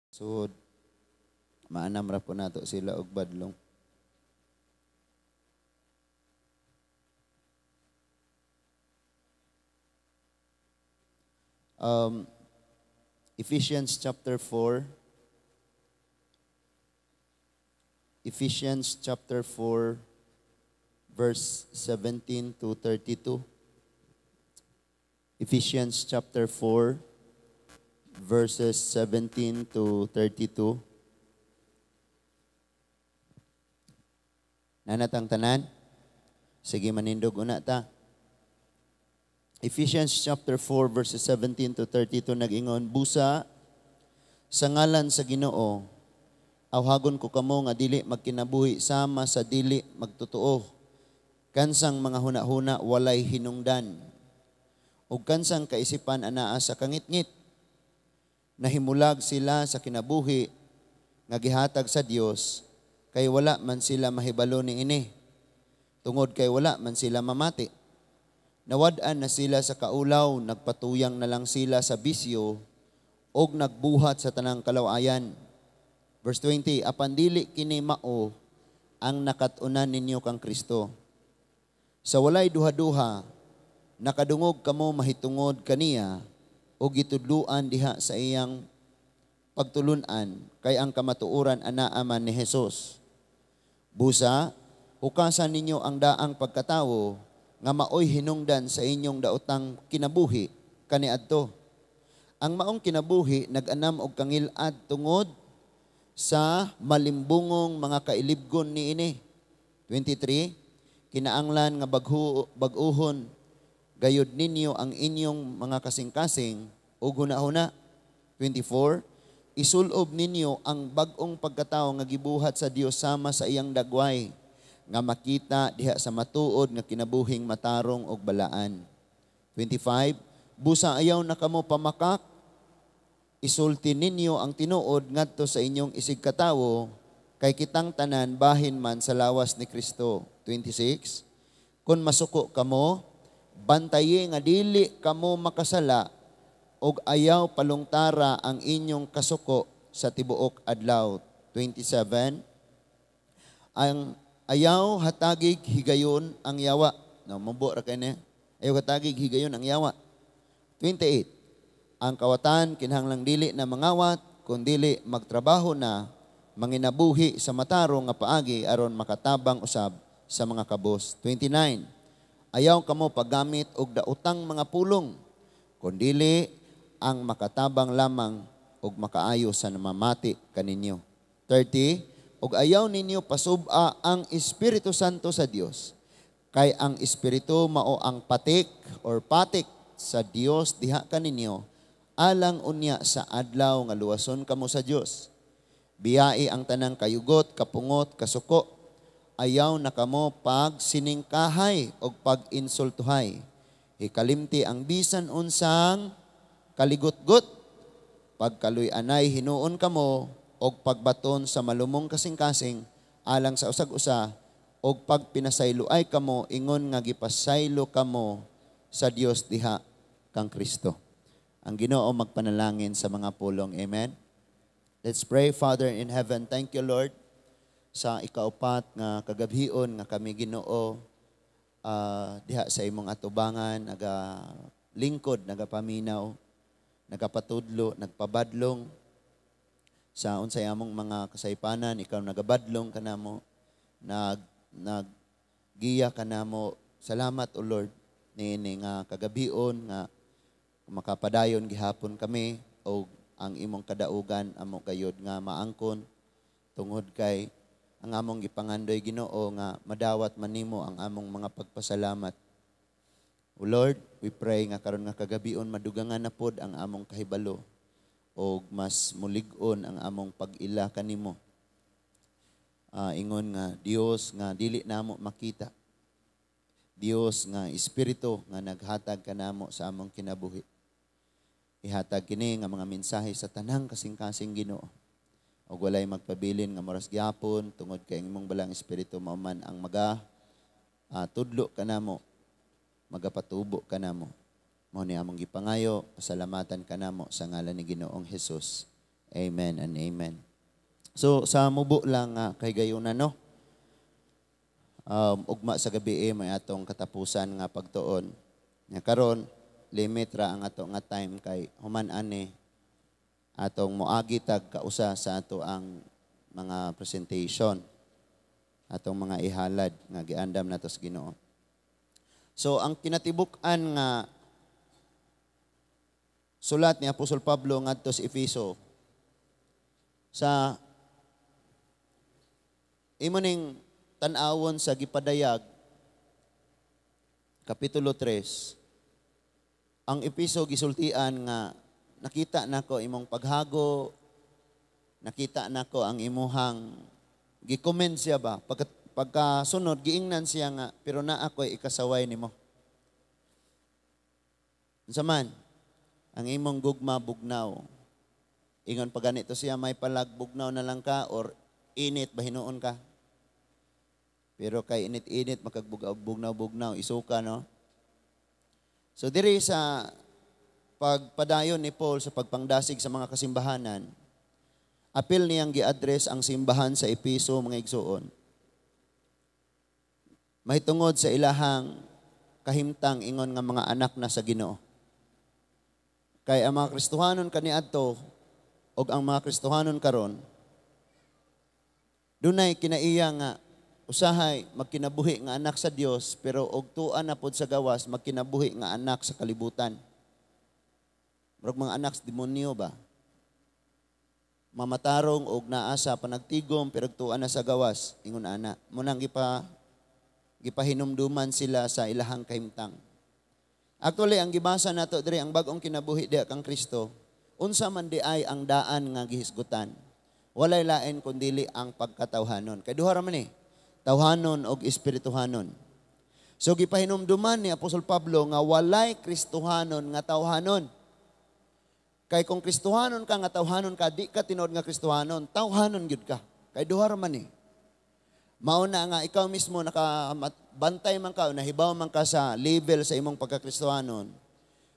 Sud maanam ra po nato sila og badlong. Ephesians chapter 4. Ephesians chapter 4 verse 17 to 32. Ephesians chapter 4 verses 17 to 32. Nanatang tanan? Sige, manindog una ta. Ephesians chapter 4 verses 17 to 32 nag-ingon, busa sa ngalan sa Ginoo, awhagon ko kamo nga dili magkinabuhi sama sa dili magtotoo. Kansang mga huna-huna walay hinungdan. Ug kansang kaisipan anaa sa kangitngit. Nahimulag sila sa kinabuhi nga gihatag sa Dios kay wala man sila mahibalo niini. Tungod kay wala man sila mamati. Nawad-an na sila sa kaulaw, nagpatuyang na lang sila sa bisyo og nagbuhat sa tanang kalawayan. Verse 20, apan dili kini mao ang nakat-unan ninyo kang Kristo. Sa walay duha-duha, nakadungog kamo mahitungod kaniya o gitudluan diha sa iyang pagtulunan kay ang kamatuoran anaa man ni Hesus. Busa, hukasan ninyo ang daang pagkatawo nga maoy hinungdan sa inyong daotang kinabuhi kaniadto. Ang maong kinabuhi nag-anam og kangilad tungod sa malimbungong mga kailibgon niini. 23, kinaanglan nga bag-uhon gayud ninyo ang inyong mga kasing-kasing ug hunahuna. 24, isulob ninyo ang bag-ong pagkatao nga gibuhat sa Dios sama sa iyang dagway nga makita diha sa matuod nga kinabuhing matarong og balaan. 25, busa ayaw na kamo pamakak, isulti ninyo ang tinuod ngadto sa inyong isigkatawo, kay kitang tanan bahin man sa lawas ni Kristo. 26, kun masuko kamo, bantayi nga dili kamo makasala og ayaw palungtara ang inyong kasuko sa tibuok adlaw. 27, ang ayaw hatagig higayon ang yawa. No, mabuo ra kay ni. Ayaw hatagig higayon ang yawa. 28, ang kawatan kinahanglang dili na mangawat, kun dili magtrabaho na manginabuhi sa matarong nga paagi aron makatabang usab sa mga kabos. 29, ayaw kamo paggamit og daotang mga pulong, kun dili ang makatabang lamang og makaayo sa namamati kaninyo. 30, og ayaw ninyo pasub-a ang Espiritu Santo sa Dios, kay ang Espiritu mao ang patik or patik sa Dios diha kaninyo, alang unya sa adlaw nga luwason kamo sa Dios. Biyai ang tanang kayugot, kapungot, kasuko. Ayaw na kamo pagsiningkahay og pag-insultuhay. Hikalimti ang bisan unsang kaligutgot. Pagkaluy-anay hinuon kamo og pagbaton sa malumong kasing-kasing alang sa usag-usa, og pagpinasayloay kamo ingon nga gipasaylo kamo sa Dios diha kang Kristo. Ang Ginoo magpanalangin sa mga pulong. Amen. Let's pray. Father in heaven, thank you Lord sa ikaupat nga kagabhion nga kami Ginoo diha sa imong atubangan, naga lingkod, nagapaminaw, nagapatudlo, nagpabadlong sa unsay among mga kasaypanan. Ikaw nagabadlong kanamo, naggiya kanamo. Salamat o Lord niini nga kagabion nga makapadayon gihapon kami og ang imong kadaugan amo gayod nga maangkon, tungod kay ang among gipangandoy Ginoo nga madawat man nimo ang among mga pagpasalamat. O Lord, we pray nga karon nga kagabion madugangan na pod ang among kahibalo og mas mulig-on ang among pag-ila kanimo. Ingon nga Dios nga dili namo makita. Dios nga espiritu nga naghatag kanamo sa among kinabuhi. Ihatag kini nga mga mensahe sa tanang kasing-kasing Ginoo. Og walay magpabilin nga moras gihapon tungod kay imong balang espiritu mao man ang maga tudlo kanamo, magapatubo kanamo. Mao ni among gipangayo, pasalamatan kanamo sa ngalan ni Ginoong Hesus. Amen and amen. So sa mubo lang nga kahigayunan, no. Ugma sa gabi eh, may atong katapusan nga pagtuon. Nya karon limit ra ang ato nga time kay human ani atong moagi tag kausa sa ato ang mga presentation, atong mga ihalad nga giandam nato sa Ginoo. So ang kinatibuk-an nga sulat ni Apostol Pablo ngadto sa Efeso, sa imo ning tan-awon sa gipadayag kapitulo 3, ang Efeso gisultian nga nakita nako imong paghago, nakita nako ang imuhang gi-commend siya ba. Pagkasunod giingnan siya nga pero naa ko'y ikasaway nimo. Unsa man ang imong gugma bugnaw. Ingon pa ganito siya, may palag bugnaw na lang ka or init ba hinuon ka. Pero kay init-init makagbugnaw-bugnaw isuka, no. So diri sa pagpadayon ni Paul sa pagpangdasig sa mga kasimbahanan, apil niyang gi-address ang simbahan sa Epeso, mga igsuon, mahitungod sa ilahang kahimtang ingon nga mga anak na sa Ginoo. Kay ang mga Kristohanon kaniadto og ang mga Kristohanon karon, dunay kinaiya nga usahay magkinabuhi nga anak sa Dios, pero og tuan na pod sa gawas magkinabuhi nga anak sa kalibutan. Murag mga anak sa demonyo ba? Mamatarong og naa sa panagtigom pero tuan na sa gawas ingon ana. Munang gipahinumduman sila sa ilahang kahimtang. Actually, ang gibasa nato diri, ang bag-ong kinabuhi diha kang Kristo, unsa man di ay ang daan nga gihisgutan? Walay lain kundili ang pagkatawhanon. Kay duha ra man eh, tawhanon og espirituhanon. So gipahinumduman ni Apostol Pablo nga walay Kristohanon nga tawhanon. Kay kung Kristohanon ka nga tawhanon ka, di ka tinuod nga Kristohanon, tawhanon gyud ka. Kay duha ra man eh. Mao na nga ikaw mismo nakabantay man ka o nahibaw man ka sa level sa imong pagkakristohanon.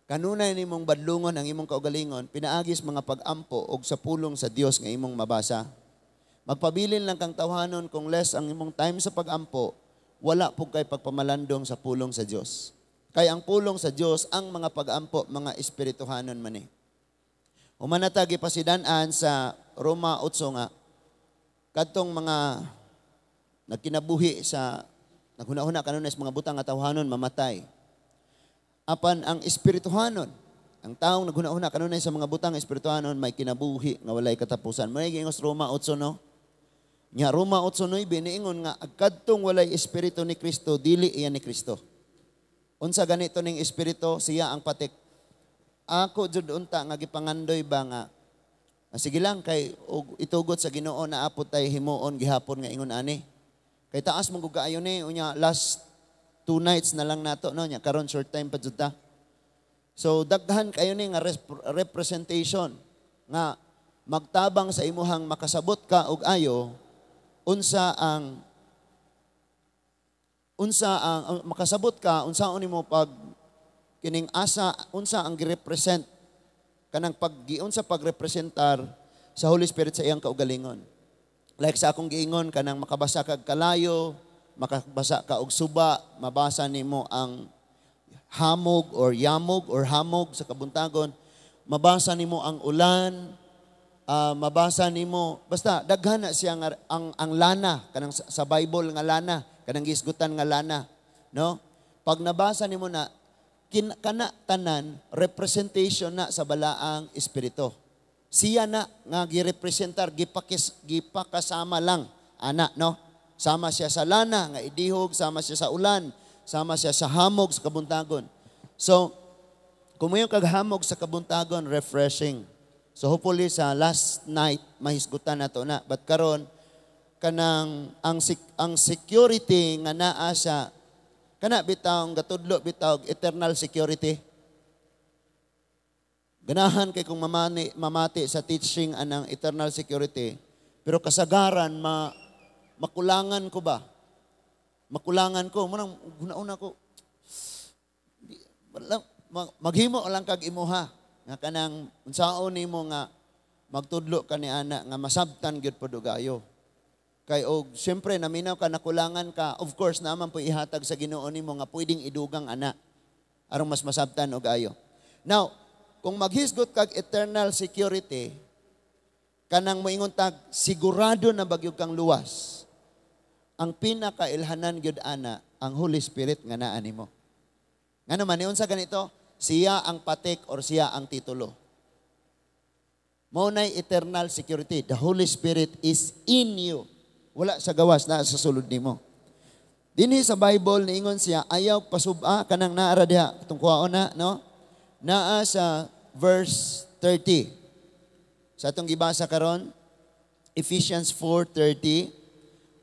Kanunay nimong badlungon ang imong kaugalingon pinaagis mga pag-ampo og sa pulong sa Dios nga imong mabasa. Magpabilin lang kang tawhanon kung less ang imong time sa pag-ampo, wala pug kay pagpamalandong sa pulong sa Dios. Kay ang pulong sa Dios, ang mga pag-ampo, mga espirituhanon man eh. Human na ta gipasidan-an sa Roma 8 nga kadtong mga nagkinabuhi sa naghuna-huna kanunay sa mga butang nga tawhanon mamatay. Apan ang espirituhanon, ang taong naghuna-huna kanunay sa mga butang espirituhanon may kinabuhi nga walay katapusan. May giingos Roma 8, no? Nya Roma 8:9 niingon nga kadtong walay espiritu ni Kristo, dili iyan ni Kristo. Unsa ganito ning espiritu? Siya ang patik. Ako jud unta nga gipangandoy ba nga sige lang kay og itugot sa Ginoo na apot tay himuon gihapon nga ingon ani. Kay taas mong kaayo ni unya last 2 nights na lang nato, no, nya karon short time pa jud ta. So daghan kayo ni nga representation nga magtabang sa imuhang makasabot ka og ayo unsa ang makasabot ka unsaon nimo pag kining asa unsa ang girepresent kanang paggiun sa pagrepresentar sa Holy Spirit sa iyang kaugalingon. Like sa akong giingon, kanang makabasa kag kalayo, makabasa ka og suba, mabasa nimo ang hamog or yamog or hamog sa kabuntagon, mabasa nimo ang ulan, mabasa nimo basta daghan na siya nga ang lana kanang sa Bible nga lana, kanang gisgutan nga lana, no? Pag nabasa nimo na kana tanan representation na sa balaang espiritu. Siya na nga girepresentar, gipakasama lang ana, no? Sama siya sa lana nga idihog, sama siya sa ulan, sama siya sa hamog sa kabuntagon. So kung mayon kag hamog sa kabuntagon, refreshing. So hopefully sa last night mahisgutan nato na. But karon kanang ang security nga naa sa kana bitaw gatudlo bitaw eternal security. Ganahan kay kung mamati sa teaching anang eternal security, pero kasagaran makulangan ko ba? Makulangan ko, munang una-una ko maghimo lang kag imuha nga kanang unsaon nimo nga Magtudlo ka ni ana nga masabtan gyud pod og ayo. Kay og siyempre naminaw ka, nakulangan ka, of course naman po ihatag sa Ginoo nimo nga pwedeng idugang ana aron mas masabtan og ayo. Now, kung maghisgot kag eternal security, kanang moingon tag sigurado na bagyog kang luwas. Ang pinakailhanan gyud ana ang Holy Spirit nga naa nimo. Ngano man niunsa ganito? Siya ang patik or siya ang titulo. Mao nay eternal security. The Holy Spirit is in you. Wala sa gawas, naa sa sulod nimo. Dinhi sa Bible niingon siya, ayaw pasub-a kanang naara diha itong kuhaon na, no? Naa sa verse 30. Sa atong gibasa karon, Ephesians 4:30,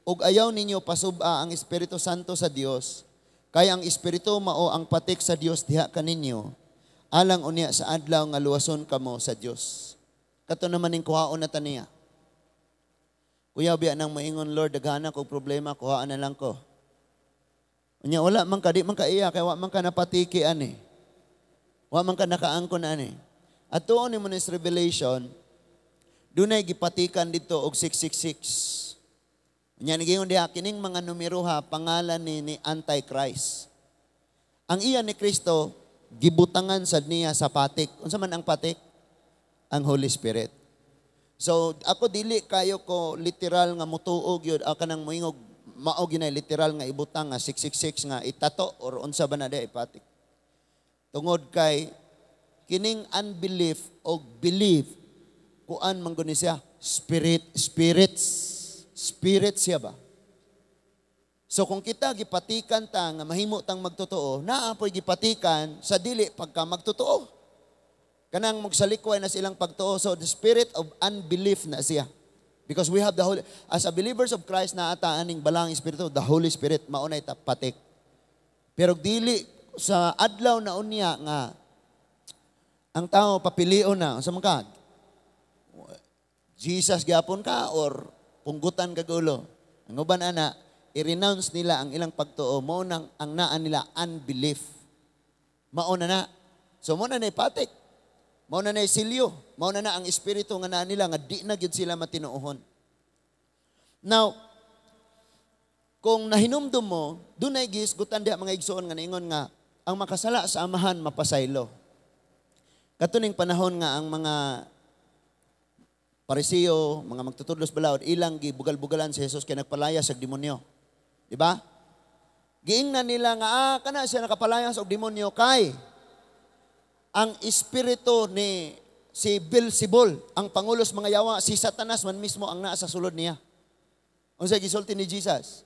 "Ug ayaw ninyo pasub-a ang Espiritu Santo sa Dios, kay ang Espiritu mao ang patik sa Dios diha kaninyo alang unya sa adlaw nga luwason kamo sa Dios." Kato naman ning kuhaon na ta niya. Kuya biya nang moingon, "Lord, daghana kog problema, kuhaan na lang ko." Unya wala man ka, di man ka iya, kay wa man ka napatiki ani. Wa man ka nakaangkon ani. At tuon ni mo ni Revelation, dunay gipatikan dito og 666. Unya nigingon diha kining mga numero ha, pangalan ni Antichrist. Ang iya ni Kristo gibutangan sad niya sa patik. Unsa man ang patik? Ang Holy Spirit. So ako dili kayo ko literal nga mutuo gyud kanang moingog mao gyud literal nga ibutang nga 666 nga itato or unsa ba na di ipatik. Tungod kay kining unbelief o belief, kuan man guni siya, spirit, spirits, spirit siya ba. So kung kita gipatikan ta nga mahimo tang magtotoo, naa po'y gipatikan sa dili pagka magtotoo. Kanang magsalikway na silang pagtuo. So the spirit of unbelief na siya. Because we have the Holy, as a believers of Christ, naa ta aning balang espiritu, the Holy Spirit, maunay ta patik. Pero dili sa adlaw na unya nga ang tao papilion na, unsa man ka? Jesus gyapon ka or punggutan ka gulo. Ang uban ana, i-renounce nila ang ilang pagtuo, mao nang ang naa nila unbelief. Mao na na. So mao na na patik. Mao na na silyo. Mao na na ang espiritu nga naa nila nga di na gyud sila matinuohon. Now, kung nahinumdum mo, dunay gihisgutan diha, mga igsoon, nga niingon nga ang makasala sa Amahan mapasaylo. Katuning panahon nga ang mga Parisiyo, mga magtutudlos balaod, ilang gibugal-bugalan si Jesus kay nagpalayas sa demonyo. Di ba? Giingnan nila nga kana siya nakapalayas og demonyo kay ang espiritu ni si Beelzebul, ang pangulos mga yawa, si Satanas man mismo ang naa sa sulod niya. Unsa gisulti ni Jesus?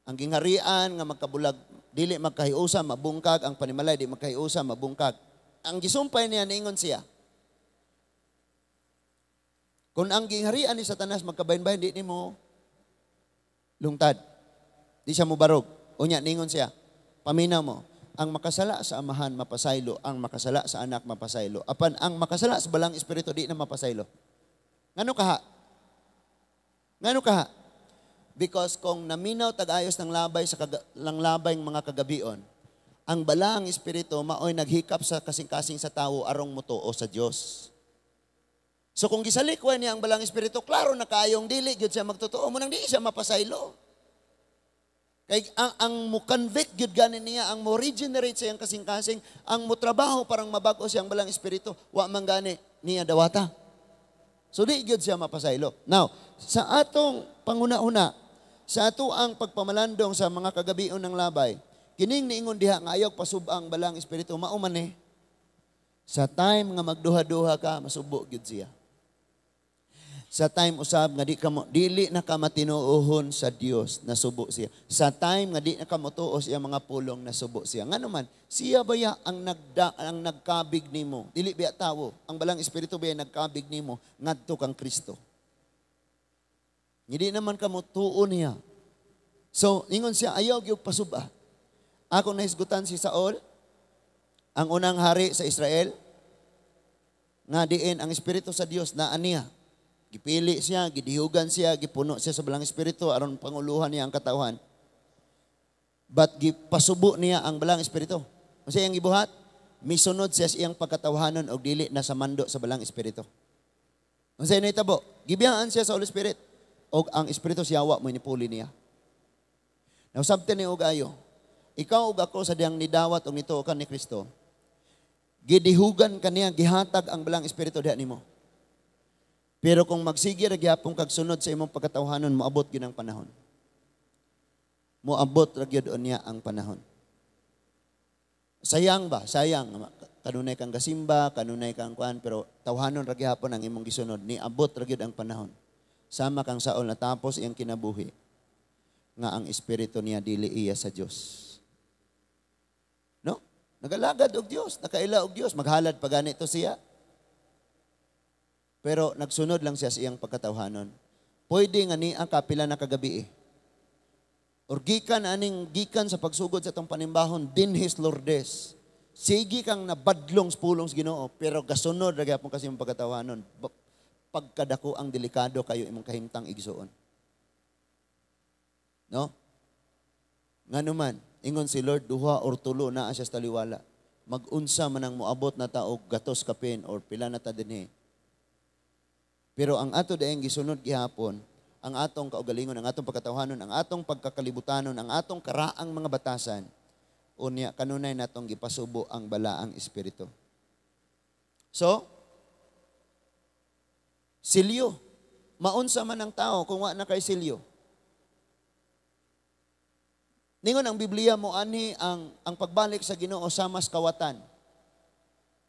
Ang gingharian nga magkabulag, dili magkahiusa, mabungkag, ang panimalay di magkahiusa, mabungkag. Ang gisumpay niya, niingon siya, kung ang gingharian ni Satanas magkabahin-bahin, di nimo lungtad. Di siya mubarog. Unya, ningon siya, paminaw mo, ang makasala sa Amahan mapasaylo, ang makasala sa Anak mapasaylo. Apan ang makasala sa Balang Espiritu di na mapasaylo. Ngano kaha? Ngano kaha? Because kung naminaw tag-ayos ng labay sa lang labay ng mga kagabion, ang Balaang Espiritu maoy naghikap sa kasing-kasing sa tawo arong mutuo sa Dios. So kung gisalikway niya ang Balang Espiritu, klaro na kaayong dili gyud siya magtotoo mo nang di siya mapasaylo. Kay ang mo-convict gyud gani niya, ang mo regenerate sa iyang kasing-kasing, ang mo trabaho parang mabag-o siyang Balang Espiritu, wa man gani niya dawata. So di gyud siya mapasaylo. Now, sa atong panguna-una, sa ato ang pagpamalandong sa mga kagabion ng labay, kining niingon diha nga ayaw pasub-ang Balang Espiritu, mao man eh. Sa time nga magduha-duha ka, masubo gyud siya. Sa time usab nga di ka mo, dili na ka matinuohon sa Dios, nasubo siya. Sa time nga di na ka motuo sa iyang mga pulong, nasubo siya. Ngano man, siya baya ang nagkabig nimo? Dili biya tawo. Ang Balang Espiritu baya nagkabig nimo ngadto kang Kristo. Hindi naman ka motuo niya. So, ingon siya, ayaw gyud pasuba. Ako nahisgutan si Saul, ang unang hari sa Israel, nga diin ang Espiritu sa Dios naa niya. Gipili siya, gidihugan siya, gipuno siya sa Balang Espiritu aron panguluhan niya ang katawhan. But gipasubo niya ang Balang Espiritu. Unsa iyang gibuhat? Misunod siya sa iyang pagkatawhanon og dili na sa mando sa Balang Espiritu. Unsay nahitabo? Gibiyaan siya sa Holy Spirit. Og ang Espiritu sa yawa mo nipuli niya. Now, sabti ni og ayo, ikaw ug ako sa diyang nidawat og nituo ka ni Kristo, gidihugan kaniya, gihatag ang Balaang Espiritu diha nimo. Pero kung magsige ra gihapon kag sunod sa imong pagkatawhanon, moabot gyud ang panahon. Moabot ra gyud unya ang panahon. Sayang ba? Sayang. Kanunay kang gasimba, kanunay kang kuan, pero tawhanon ra gihapon ang imong gisunod. Niabot ra gyud ang panahon. Sama kang Saul natapos iyang kinabuhi nga ang espiritu niya dili iya sa Dios. No? Nagalagad og Dios, nakaila og Dios, maghalad pa ganito siya. Pero nagsunod lang siya sa iyang pagkatawhanon. Pwede nga niya kapila na kagabi eh. Or gikan aning gikan sa pagsugod sa atong panimbahon dinhis Lourdes. Sige kang nabadlong sa pulong sa Ginoo, pero gasunod ra gyapon kasi imong pagkatawhanon. Pagkadako ang delikado kayo imong kahimtang igsuon. No? Ngano man, ingon si Lord, duha or tulo naa siya sa taliwala. Mag-unsa man ang moabot na ta og gatos kapin or pila na ta dinhi. Pero ang ato daeng gisunod gihapon, ang atong kaugalingon, ang atong pagkatawhanon, ang atong pagkakalibutanon, ang atong karaang mga batasan, unya kanunay natong gipasubo ang Balaang Espiritu. So, silyo. Maunsa man ang tao kung wa na kay silyo. Ningon ang Biblia mo ani ang pagbalik sa Ginoo sama sa kawatan.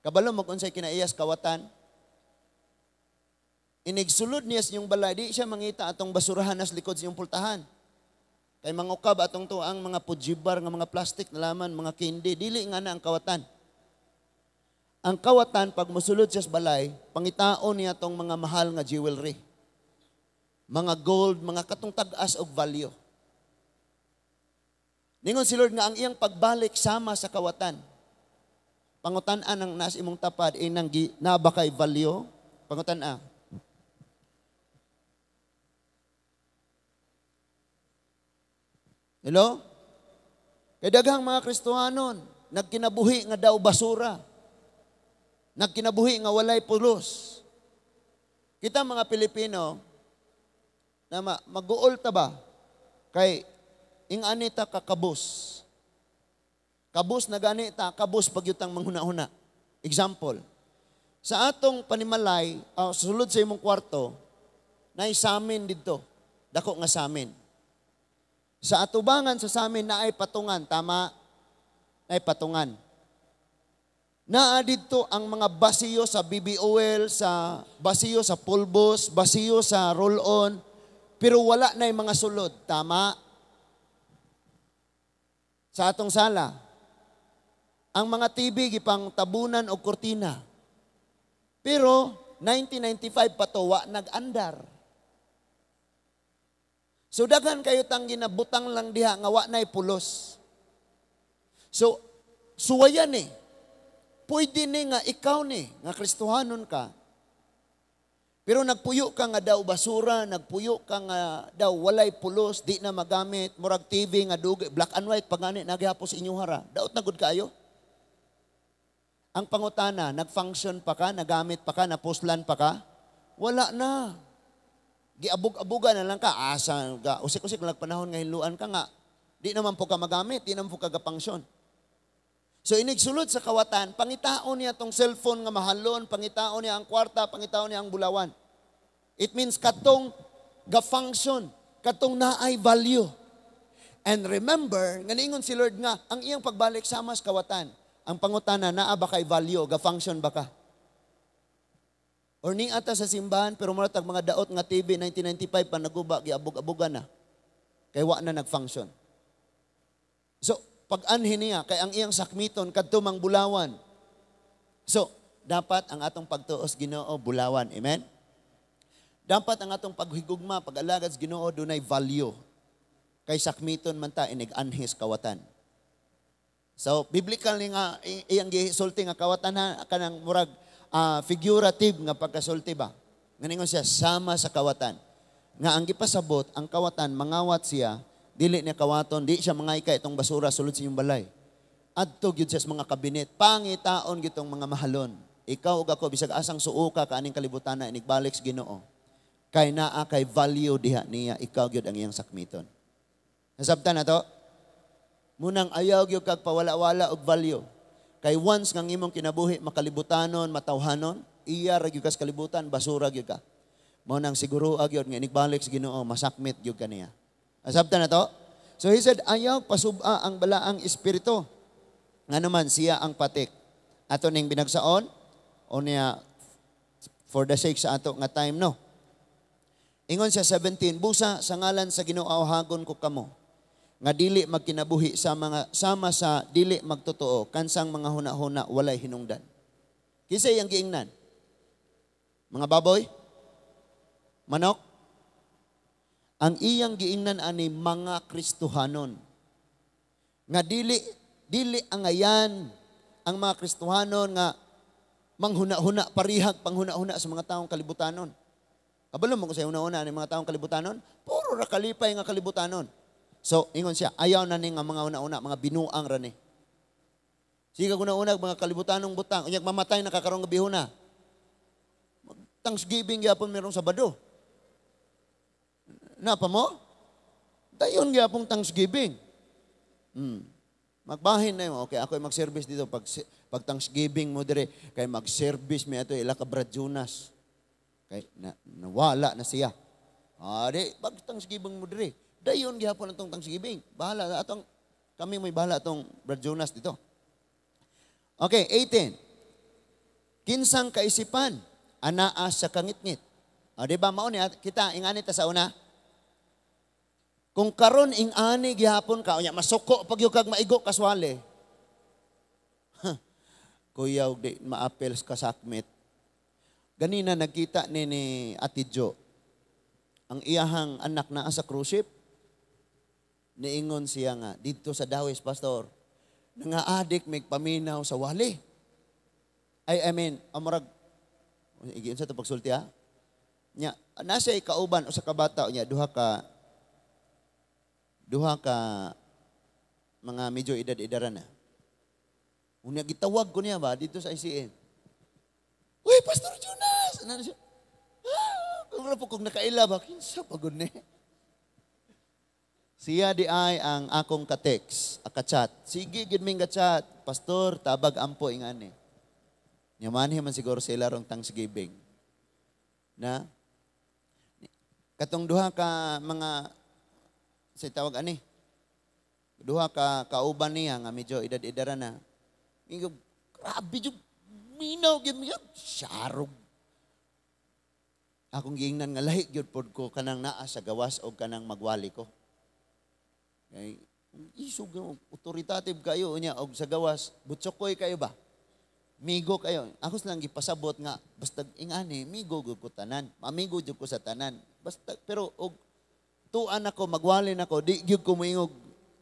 Kabalo mo kung unsay kinaiyas kawatan? Inigsulod niya sa inyong balay, di siya mangita atong basurahan nas likod sa inyong pultahan. Kay mangukab atong tuang mga pujibar nga mga plastic na laman, mga candy, dili nga na ang kawatan. Ang kawatan, pag musulod siya sa balay, pangitaon niya atong mga mahal nga jewelry. Mga gold, mga katong tag-as og value. Ningon si Lord nga ang iyang pagbalik sama sa kawatan. Pangutan-an ang nas imong tapad, inang naba kay value. Pangutan-an. Hello? Kay daghang mga Kristohanon, nagkinabuhi nga daw basura. Nagkinabuhi nga walay pulos. Kita mga Pilipino, na mag-uol ta ba? Kay ing-ani ta kakabus. Kabus na gani ta, kabus pagyutang manghuna-huna. Example, sa atong panimalay, sulod sa imong kwarto, naay samin didto. Dako nga samin. Sa atubangan sa samin naay patungan, tama? Naay patungan. Naa didto ang mga basiyo sa BB oil, sa basiyo sa pulbos, basiyo sa roll-on, pero wala na'y mga sulod, tama? Sa atong sala, ang mga TV gipang tabunan og kortina. Pero 1995 pa to, wa nag-andar. So daghan kayo tang ginabutang lang diha nga wa na'y pulos. So suwayan ni. Pwede ni nga ikaw ni nga Kristohanon ka. Pero nagpuyo ka nga daw basura, nagpuyo ka nga daw walay pulos, di na magamit, murag TV nga dugay, black and white pagani naghapos inyo hara. Daot na gud kaayo. Ang pangutana, nag-function pa ka, nagamit pa ka, napuslan pa ka? Wala na. Giabog-abugan na lang ka, asa, ga, usik-usik lang panahon nga hinluan ka nga, di naman po ka magamit, di naman po ka gapangsyon. So inigsulod sa kawatan, pangitaon niya tong cellphone nga mahalon, pangitaon niya ang kwarta, pangitaon niya ang bulawan. It means katong ga-function, katong naay value. And remember, nga niingon si Lord nga, ang iyang pagbalik sama sa kawatan, ang pangutana, naa ba kay value, ga-function ba ka? Or ni ata sa simbahan, pero mura tag mga daot nga TV 1995 pa naguba, giabog-abugan na. Kay wa na nag-function. So, pag-anhin niya, kay ang iyang sakmiton, kadto mang bulawan. So, dapat ang atong pagtuos Ginoo bulawan. Amen? Dapat ang atong paghigugma, pag-alagad sa Ginoo, dunay value. Kay sakmiton man ta, inig-anhis kawatan. So, biblical ni nga, iyang gisulti nga kawatan ha, kanang murag, figurative nga pagkasulti ba? Nganingon siya, sama sa kawatan. Nga ang gipasabot, ang kawatan, mangawat siya, dili niya kawaton, di siya mangayka itong basura sulod sa inyong balay. Adto gyud siya sa mga kabinet, pangitaon gitong mga mahalon. Ikaw ug ako, bisag asang suoka ka aning kalibutan na, inigbalik sa Ginoo. Kay naa kay value diha niya, ikaw gyud ang iyang sakmiton. Nasabtan na to? Munang ayaw gyud kag pawala-wala og value. Kay once nga imong kinabuhi makalibutanon, matawhanon, iya ra gyud ka sa kalibutan, basura gyud ka. Mao nang siguro gyud nga inigbalik sa Ginoo, masakmit gyud kaniya. Nasabtan na to? So he said, ayaw pasub-a ang balaang espiritu. Nga naman siya ang patik. Ato ning binagsaon o niya for the sake sa ato nga time, no. Ingon siya 17, busa sa ngalan sa Ginoo hagon ko kamo nga dili magkinabuhi sa mga sama sa dili magtotoo kansang mga huna-huna walay hinungdan. Kinsa iyang giingnan? Mga baboy? Manok? Ang iyang giingnan ani mga Kristohanon. Nga dili dili angayan ang mga Kristohanon nga manghuna-huna parihag panghuna-huna sa mga taong kalibutanon. Kabalo mo kung sa huna-huna ni mga taong kalibutanon, puro ra kalipay nga kalibutanon. So, ingon siya, ayaw na ni nga mga huna-huna, mga binuang ra ni. Sige una-una mga kalibutanong butang, unyag mamatay na kakarong gabihuna. Thanksgiving gyapon merong Sabado. Napa mo? Dayon gyapon Thanksgiving. Magbahin na yun. Okay, ako ay mag-service dito. Pag Thanksgiving mo dire, kay mag-service mi ato ila ka Brad Jonas. Kay nawala na siya. Ah, di, pag Thanksgiving mo dire, dayon gyapon atong Thanksgiving. Bahala atong kami may bahala atong Brad Jonas dito. Okay, 18. Kinsang kaisipan anaa sa kangitngit. O, di ba mao ni kita ingani ta sa una? Kung karon ing-ani gihapon ka, unya masuko pag kag maigo kaswale. Kuya, og di maapel sa kasakmit. Ganina nagkita ni Ate Jo, ang iyahang anak naa sa cruise ship. Niingon siya nga, dito sa Dawis, Pastor, nanga-adik mig paminaw sa wali. Ay, I mean, amurag, igiin sa ito pagsulti ha? Nya, nasa ikauban o sa kabata, nya, duha ka mga medyo edad-edaran na. Unya gitawag ko niya ba dito sa ICM. Uy, Pastor Jonas! Ano siya? Ah, kung po kung nakaila ba, kinsa pagod ni. Siya di ay ang akong ka-text, ka-chat. Sige, gid ming ka-chat. Pastor, tabag ampo ingani. Nya manhi man siguro sila rong Thanksgiving. Na? Katong duha ka mga sa tawag ani. Duha ka kauban niya nga medyo edad-edaran na. Ingo, grabe jud minaw gyud miya sharog. Akong giingnan nga lahi gyud pod ko kanang naa sa gawas og kanang magwali ko. Kay isog authoritative kayo unya og sa gawas butsokoy kayo ba? Migo kayo. Ako lang gipasabot nga basta ingani migo gyud ko tanan. Amigo jud ko sa tanan. Basta pero og tuan ako magwali nako di gyud ko moingog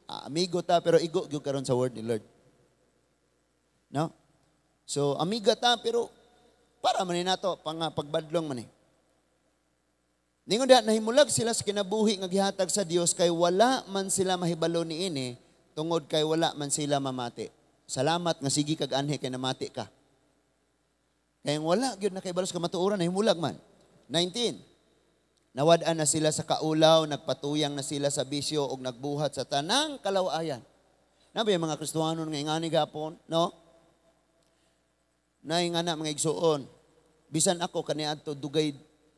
amigo ta pero igo gyud karon sa word ni Lord. No? So amiga ta pero para man ni nato pang pagbadlong man ni. Ningon diha nahimulag sila sa kinabuhi nga gihatag sa Dios kay wala man sila mahibalo niini tungod kay wala man sila mamati. Salamat nga sige kag anhi kay namati ka. Kay wala gyud nakahibalo sa kamatuoran, nahimulag man. 19. Nawad-an na sila sa kaulaw, nagpatuyang na sila sa bisyo ug nagbuhat sa tanang kalawayan. Nabi mga Kristohanon nga ingani gapon, no? Nay nga na mga igsuon. Bisan ako kaniadto dugay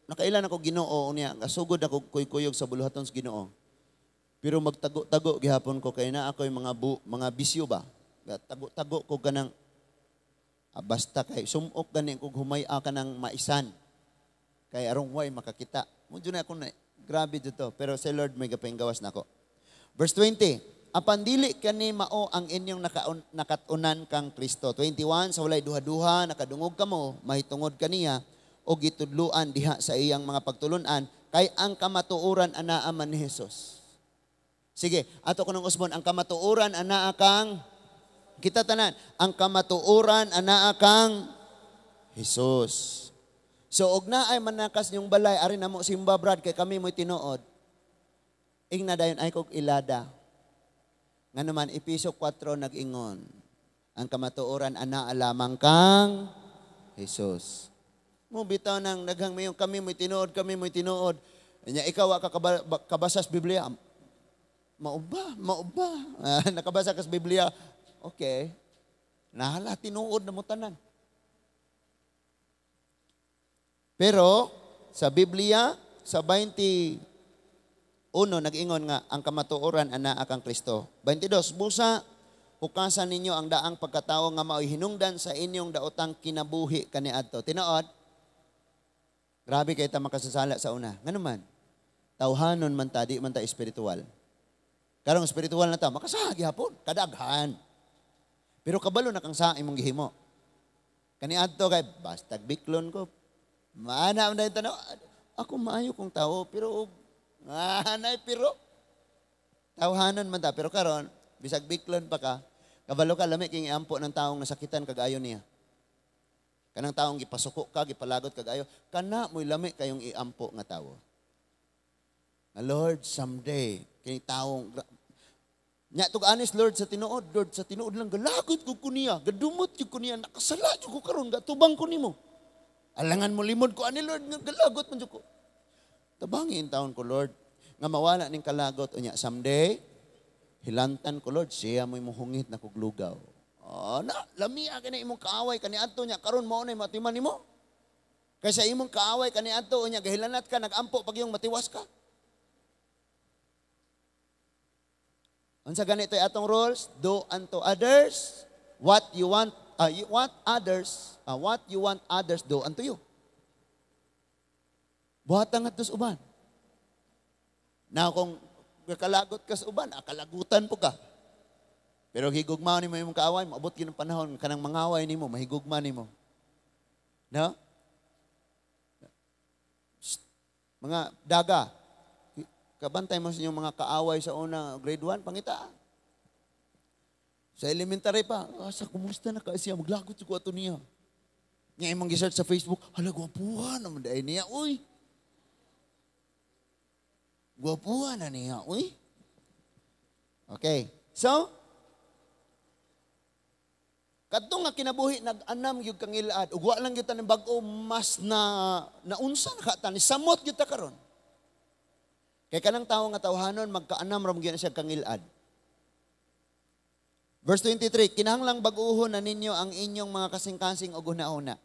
nakailan ako Ginoo niya, kasugod ako kuy-kuyog sa buluhaton sa Ginoo. Pero magtago-tago gihapon ko kay na ako'y mga bisyo ba. Tago-tago ko kanang basta kay sumok gani kog humay-a kanang maisan. Kay arong way makakita. Mudyo na ako na grabe dito, pero sa Lord may gapenggawas nako. Verse 20, apan dili kani mao ang inyong nakatunan kang Kristo. 21, sa walay duha-duha nakadungog kamo mahitungod kaniya o gitudluan diha sa iyang mga pagtulunan kay ang kamatuoran anaa man ni Jesus. Sige, ato ko nang usbon, ang kamatuoran anaa kang kita tanan, ang kamatuoran anaa kang Jesus. So og naay manakas niyong balay ari namo simba Brad kay kami mo'y tinuod. Ingna dayon ay kog ilada. Nga naman Epeso 4 nag-ingon, ang kamatuoran anaa lamang kang Jesus. Mo bitaw nang daghang mayon kami mo'y tinuod, kami mo'y tinuod. Nya ikaw wa ka kabasa sa Biblia. Mao ba, mao ba. Nakabasa ka sa Biblia. Okay. Nahala tinuod na mo tanan. Pero sa Biblia sa 21 nag-ingon nga ang kamatuoran anaa kang Kristo. 22, busa hukasan ninyo ang daang pagkatao nga mao'y hinungdan sa inyong daotang kinabuhi kaniadto. Tinuod? Grabe kay ta makasasala sa una. Ngano man? Tawhanon man ta, di man ta espiritual. Karong espiritual na ta, makasala gihapon, kadaghan. Pero kabalo na kang sa imong gihimo. Kaniadto kay bastag biklon ko. Maana man dahil tanaw, ako maayo kong tao, pero anay pero tawhanon man ta, pero karon bisag biklon pa ka, kabalo ka lami king iampo ng taong nasakitan kag ayo niya. Kanang taong gipasuko ka, gipalagot kag ayo, kana mo'y lami kayong iampo nga tawo. Nga Lord, someday kini taong nya tug anis Lord sa tinuod, Lord sa tinuod lang galagot ko niya, gadumot jud ko niya, nakasala jud ko karon, gatubang ko nimo. Alangan mo limod ko ani Lord, nga galagot man jud ko. Tabangin taon ko Lord, nga mawala ning kalagot unya someday hilantan ko Lord, siya mo'y muhungit na kog lugaw. Oh, na lamia kay na imong kaaway kaniadto nya karon mao nay matiman nimo. Kaysa imong kaaway kaniadto unya gahilanat ka nagampo pag iyong matiwas ka. Unsa ganito atong rules? Do unto others what you want, you want others, what you want others do unto you. Buhatan ngadto sa uban. Now kung kalagot ka sa uban, kalagutan po ka. Pero higugma nimo imong kaaway, maabot gyud ang panahon kanang mangaway nimo, mahigugma nimo. No? Shh. Mga daga, kabantay mo sa inyong mga kaaway sa una, grade 1, pangita. Sa elementary pa, asa, kumusta na ka siya, maglagot ko ato niya. Nga imong gi-search sa Facebook, hala, gwapuha naman dahil niya, uy. Gwapuha na niya, uy. Okay, so, kadto nga kinabuhi, nag-anam gyud kang ilad, ug wa lang gyud ta ning bag-o, mas na naunsa na ka ta, ni samot gyud ta karon. Kay kanang tawo nga tawhanon, magkaanam ra gyud siya kangilad. Verse 23, kinahanglang bag-uhon na ninyo ang inyong mga kasing-kasing og hunahuna.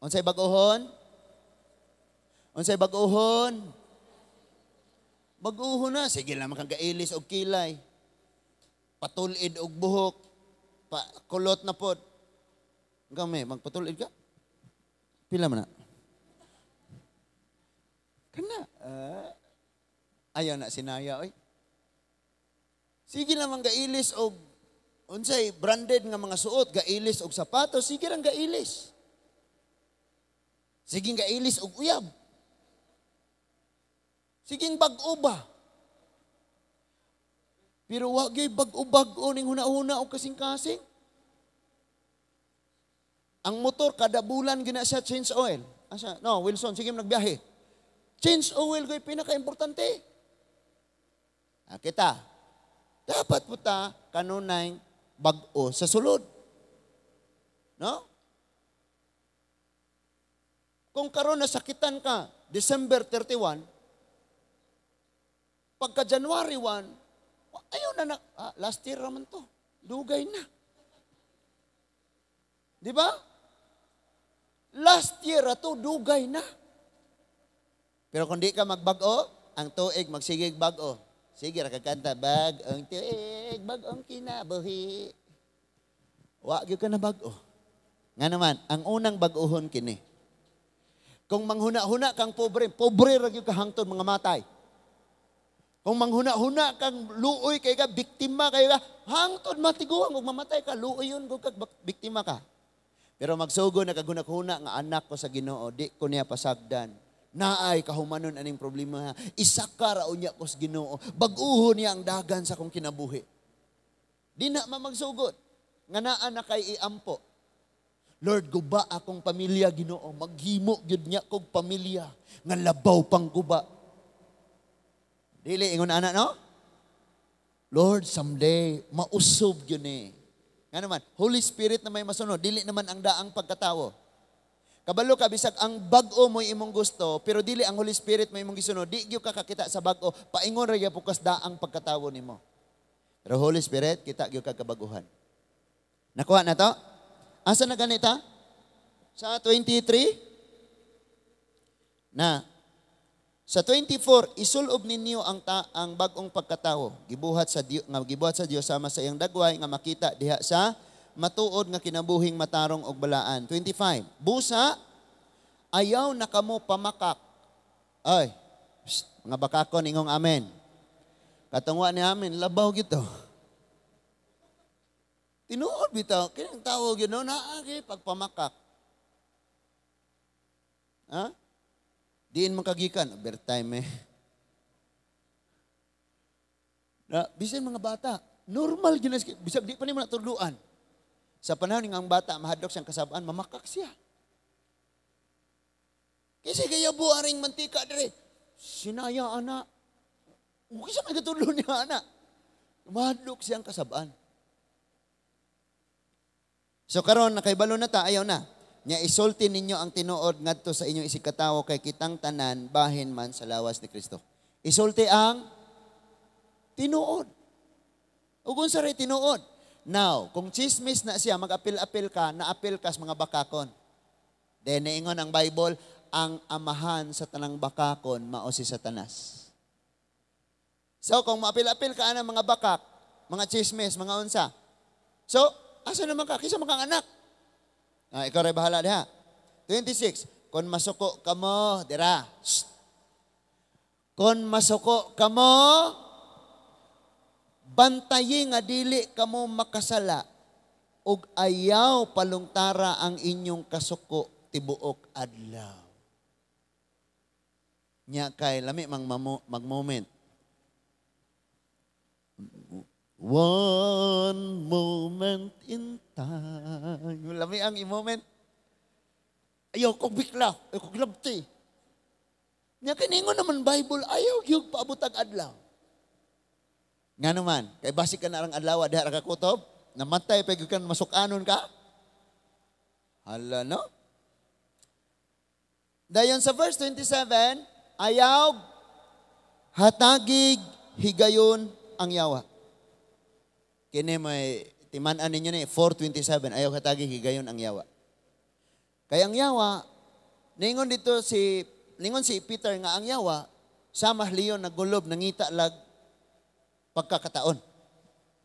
Unsay bag-uhon? Unsay bag-uhon? Bag-uhon na. Sige lang kang gailis og kilay. Patulid og buhok. Kulot na pod. Kami, magpatulid ka? Pila man na? Kana. Ayaw na sinaya, oy. Sige lang gailis og unsay branded nga mga suot, gailis og sapatos, sige lang gailis. Sige gailis og uyab. Sige bag-o ba? Pero wa gyud bag-o-bag-o ning huna-huna og kasing-kasing. Ang motor kada bulan gina siya change oil. Asa? No, Wilson, sige nagbiyahe. Change oil ko'y pinaka-importante. Kita, dapat po ta kanunay bag-o sa sulod. No? Kung karon nasakitan ka, December 31, pagka January 1, ayaw na, last year raman to, dugay na. Di ba? Last year ato, dugay na. Pero kung di ka magbag-o, ang tuig magsigig bag-o. Sige, ra kagkanta, bag-ong tuig, bag-ong kinabuhi. Wa gyud ka na bag-o. Nga naman, ang unang bag-ohon kini. Kung manghuna-huna kang pobre, pobre ra gyud ka hangtod mga matay. Kung manghuna-huna kang luoy kay ka, biktima kay ka, hangtod matiguang ug mamatay ka, luoy yun kag biktima ka. Pero magsugo na kaghuna-huna nga anak ko sa Ginoo, di ko niya pasagdan. Naay kahumanon aning problema. Isa ka ra unya ko sa Ginoo. Bag-uho niya ang dagan sa akong kinabuhi. Di na mamagsugod. Nga naa na kay iampo. Lord, guba akong pamilya, Ginoo. Maghimo gyud niya kog pamilya nga labaw pang guba. Dili ingon ana, no? Lord, someday mausob gyud ni. Nga naman, Holy Spirit na may masunod, dili naman ang daang pagkatawo. Kabalo ka bisag ang bag-o mo imong gusto, pero dili ang Holy Spirit mo imong gisunod, di gyud ka kakita sa bag-o, paingon ra gyud kas daang pagkatawo nimo. Pero Holy Spirit, kita gyud ka kabaguhan. Nakuha na to? Asa na ganita? Sa 23? Na sa 24, isulob ninyo ang bag-ong pagkatawo, gibuhat sa Dios nga gibuhat sa Dios sama sa iyang dagway nga makita diha sa matuod nga kinabuhing matarong og balaan. 25. Busa ayaw na kamo pamakak. Ay, psst, mga bakakon ingong amen. Katungwa ni amen, labaw gito. Tinuod bitaw, kining tawo gyud no naa gyud pagpamakak. Ha? Diin man kagikan, overtime eh. Na, bisan mga bata, normal gyud na bisag di pa nimo natudluan. Sa panahon nga ang bata mahadlok siyang kasabaan, mamakak siya. Kasi kaya buaring mantika dire. Sinaya ana. Okay sa may katudlo niya ana. Mahadlok siyang kasabaan. So karon nakaibalo na ta, ayaw na. Nya isulti ninyo ang tinuod ngadto sa inyong isigkatawo kay kitang tanan bahin man sa lawas ni Kristo. Isulti ang tinuod. Ug unsa ray tinuod? Now, kung chismis na siya, mag-apil-apil ka, naapil ka sa mga bakakon. Then, niingon ang Bible, ang amahan sa tanang bakakon, mao si Satanas. So, kung maapil-apil ka ang mga bakak, mga chismis, mga unsa. So, asa naman ka? Kisa man kang anak. Ah, ikaw rin bahala diha. 26, kung masuko ka mo, dira. Shh. Kung masuko ka mo, bantayi nga dili kamo makasala ug ayaw palungtara ang inyong kasuko tibuok adlaw. Nya kay lami mang mag-moment. One moment in time. Lami ang i-moment. Ayaw kong bikla, ayaw kong glabti. Nya kay ningon naman Bible, ayaw gyud paabotag adlaw. Nga naman, kay basi ka na ang adlaw, diha ra ka kutob, namatay pa gyud ka masukanon ka. Hala no? Dayon sa verse 27, ayaw hatagig higayon ang yawa. Kini may timan-an ninyo ni 4:27, ayaw hatagig higayon ang yawa. Kay ang yawa, ningon dito si ningon si Peter nga ang yawa sama leon naggulob nangita lag pagkakataon.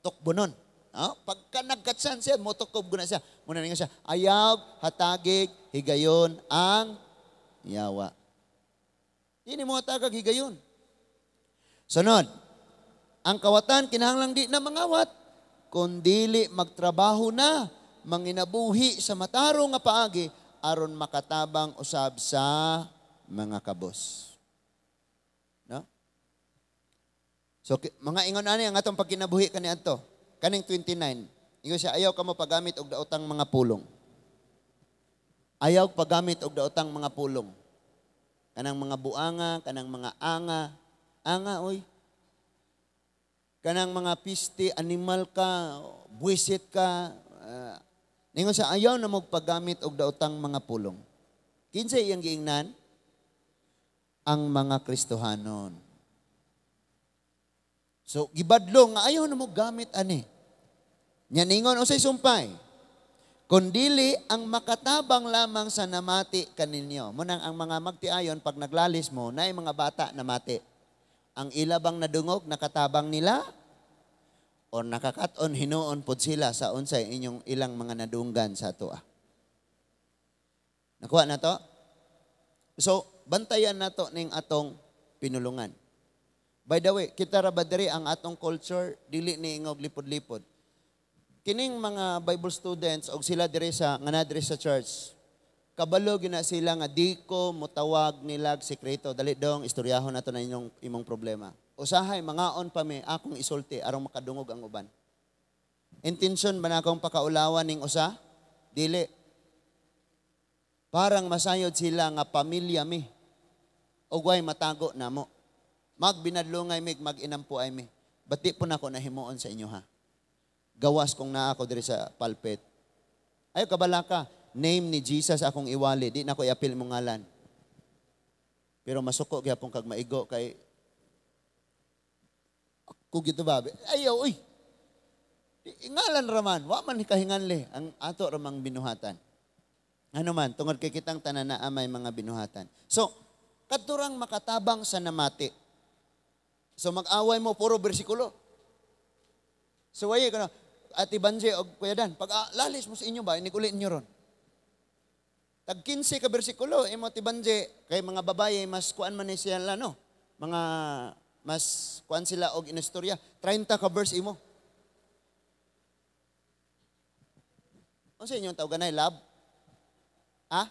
Tukbonon. No? Pagka nagkatsan siya, motukob guna siya. Muna ningon siya, ayaw hatagig higayon ang yawa. Di ni mo hatagag higayon. Sunod, ang kawatan kinahanglang di na mangawat, kundili magtrabaho na, manginabuhi sa matarong nga paagi, aron makatabang usab sa mga kabos. No? So, mga ingon ani ang atong pagkinabuhi kaniadto. Kaning 29, ingon siya, ayaw ka mo paggamit og daotang mga pulong. Ayaw paggamit og daotang mga pulong. Kanang mga buanga, kanang mga anga. Anga, oy. Kanang mga piste, animal ka, buwisit ka. Ningon siya, ayaw na magpagamit og daotang mga pulong. Kinsa iyang giingnan? Ang mga Kristohanon. So, gibadlong nga ayaw na mo gamit ani. Nya ningon usay sumpay. Kundili ang makatabang lamang sa namati kaninyo. Munang ang mga magtiayon pag naglalis mo, naay mga bata namati. Ang ila bang nadungog, nakatabang nila? O nakakaton, hinuon pod sila sa unsay inyong ilang mga nadunggan sa atoa. Nakuha na to? So, bantayan na to ning atong pinulungan. By the way, kita ra ba diri ang atong culture, dili ni ingog lipod-lipod. Kining mga Bible students og sila diri sa nga na diri sa church, kabalo gina sila nga di ko motawag nilag sekreto. Dali dong istoryahon nato na inyong imong problema. Usahay mangaon pa mi akong isulti aron makadungog ang uban. Intensyon ba na akong pakaulawan ning usa? Dili. Parang masayod sila nga pamilya mi. Ug way matago namo. Magbinadlungay mig, maginampo ay mi. Bati po nako nahimuon sa inyo ha. Gawas kung naa ako diri sa pulpit. Ayo kabala ka. Name ni Jesus akong iwali, di na ko iapil imong ngalan. Pero masuko gyapon kag maigo kay ako gito ba? Ayaw, uy. Ngalan raman, wa man kahinganli ang ato ramang binuhatan. Ano man, tungod kay kitang tanan na may mga binuhatan. So, kadturang makatabang sa namati. So mag-away mo puro bersikulo. So waye kuno Ate Banje og Kuya Dan, pag lalis mo sa inyo ba, inikuli ninyo ron. Tag 15 ka bersikulo imo Ate Banje, kay mga babaye mas kuan man ni sila no. Mga mas kuan sila og inistorya, 30 ka verse imo. Unsa inyong tawganay love? Ha?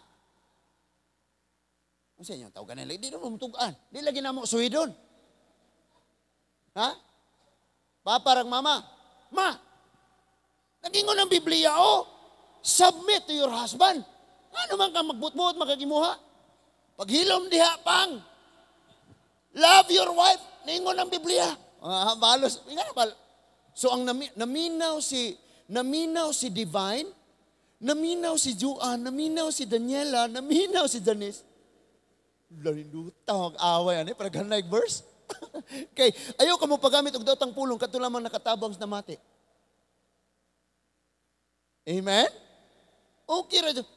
Unsa inyong tawganay? Di na mo mutugan. Di lagi na mo suhidon. Ha? Papa rang mama. Ma, nagingon ang Biblia, oh. Submit to your husband. Ano man ka magbutbuot, makagimuha? Paghilom diha, pang. Love your wife. Naingon ang Biblia. Balos. So ang naminaw si Divine, naminaw si Juan, naminaw si Daniela, naminaw si Janice. Lalinduta, mag-away, ano, para ganay verse. Okay, ayaw ka mo paggamit og daotang pulong kadto lamang nakatabang sa namati. Amen? Okay ra jud.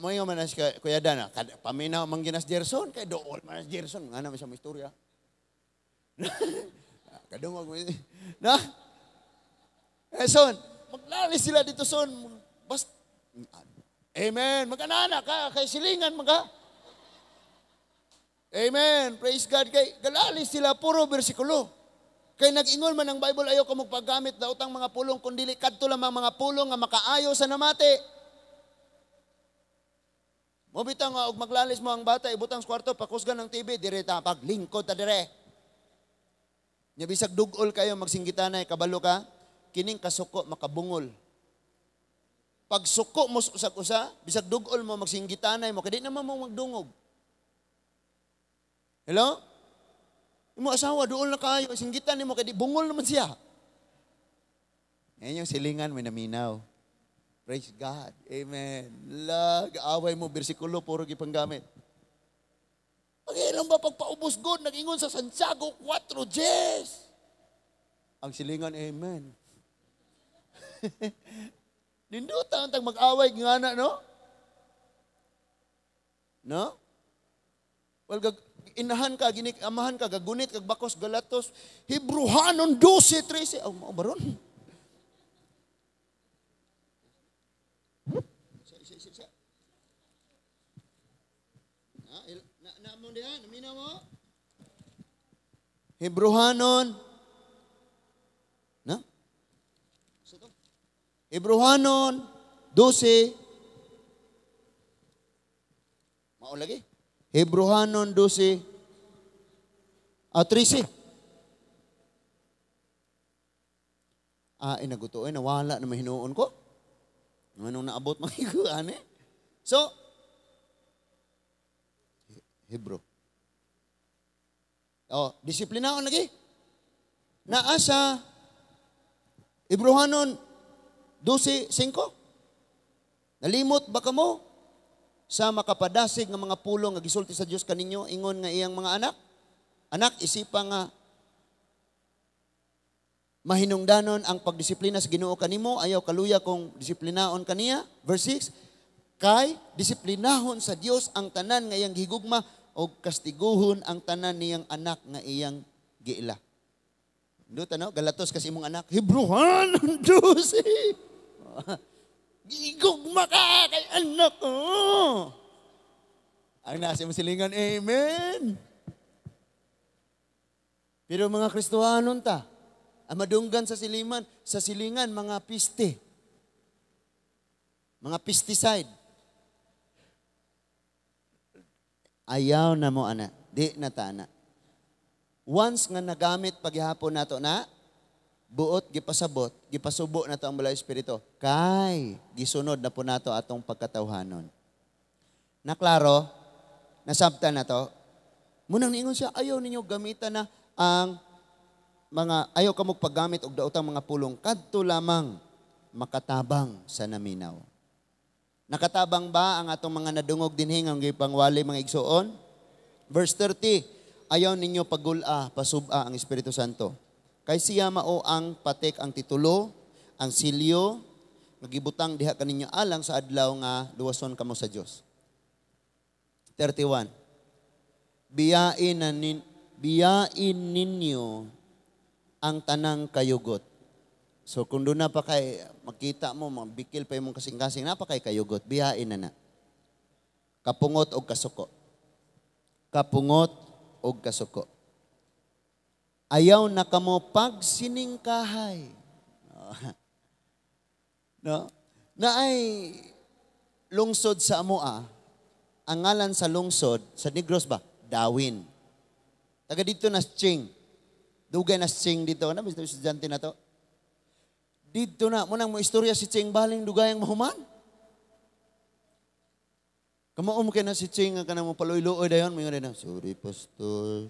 Mo nga man si Kuya Dan, paminaw man ginas Gerson, kay dool man Gerson, nga naman siya mo istorya. Kadungog mo. Na? Eh son, maglalis sila dito son. Basta amen, maganana ka kay silingan maga. Amen. Praise God. Kay galalis sila puro bersikulo. Kay nag-ingon man ang Bible, ayaw ka magpagamit daotang mga pulong kundi kadto lamang mga pulong nga makaayo sa namati. Mo bitang og maglalis mo ang bata ibutang sa kwarto pakusgan ng TV dire ta paglingkod ta dire. Nya bisag dugol kayo magsinggitanay kabalo ka kining kasuko makabungol. Pag suko mo sa usag-usa, bisag dugol mo magsinggitanay mo kay di naman mo magdungog. Hello? Imo asawa duol na kayo, singgitan nimo kay di bungol naman siya. Ngayon yung silingan may naminaw. Praise God. Amen. Lag away mo bersikulo puro gipanggamit. Pag-ilang ba pagpaubos God nag-ingon sa Santiago 4:10. Ang silingan, amen. Ninduta ang tag mag-away ngana no? No? Well, inahan ka, amahan ka, gagunit, kagbakos, galatos, Hebruhanon 12:13. Oh, mao baron. Isa. Na mo diha, namina mo. Hebruhanon. Na? Hebruhanon 12. Mao lagi. Hebruhanon 12 13. Inaguto ay nawala na mahinuon ko. Anong naabot makikuan eh? So, Hebro. Oh, disiplinaon lagi. Naa sa Hebruhanon 12:5. Nalimot ba kamo sa makapadasig nga mga pulong nga gisulti sa Dios kaninyo ingon nga iyang mga anak? Anak, isipa nga mahinungdanon ang pagdisiplina sa Ginoo kanimo, ayaw kaluya kung disiplinaon kaniya. Verse 6, kay disiplinahon sa Dios ang tanan nga iyang gihigugma og kastiguhon ang tanan niyang anak nga iyang giila. Duta no, galatos kasi imong anak, Hebruhanon 12. Gigugma ka kay anak ko. Ang nasa imong silingan, amen. Pero mga Kristohanon ta, ang madunggan sa siliman, sa silingan, mga piste. Mga pesticide. Ayaw na mo, ana. Di na ta, ana. Once nga nagamit paghihapon nato na, buot, gipasabot, gipasubo na to ang Balay Espiritu. Kay, gisunod na po nato atong pagkatawhanon. Naklaro, nasabta na to, munang niingon siya, ayaw ninyo gamitan na ang mga, ayaw ka magpaggamit og daotang mga pulong, kadto lamang makatabang sa naminaw. Nakatabang ba ang atong mga nadungog dinhi nga gipangwali, mga igsuon? Verse 30, ayaw ninyo pagula, pasub-a ang Espiritu Santo. Kay siya mao ang patek, ang titulo, ang silyo, nga gibutang diha kaninyo alang sa adlaw nga luwason kamo sa Dios. 31. Biyain ninyo ang tanang kayugot. So kung doon na pa kay makita mo, mabikil pa imong kasing-kasing, na pa kay kayugot, biyain na na. Kapungot og kasuko. Kapungot og kasuko. Ayaw na kamo pagsiningkahay. No? Na ay lungsod sa amoa, ang ngalan sa lungsod, sa Negros ba? Dawin. Taga dito na Ching. Dugay na Ching dito. Ano, basta estudyante na to? Dito na, munang mo istorya si Ching baling dugayang mahuman. Kamao mo kay na si Ching nga kanang mo paluy-luoy dayon, mo na, "Sorry, pastor.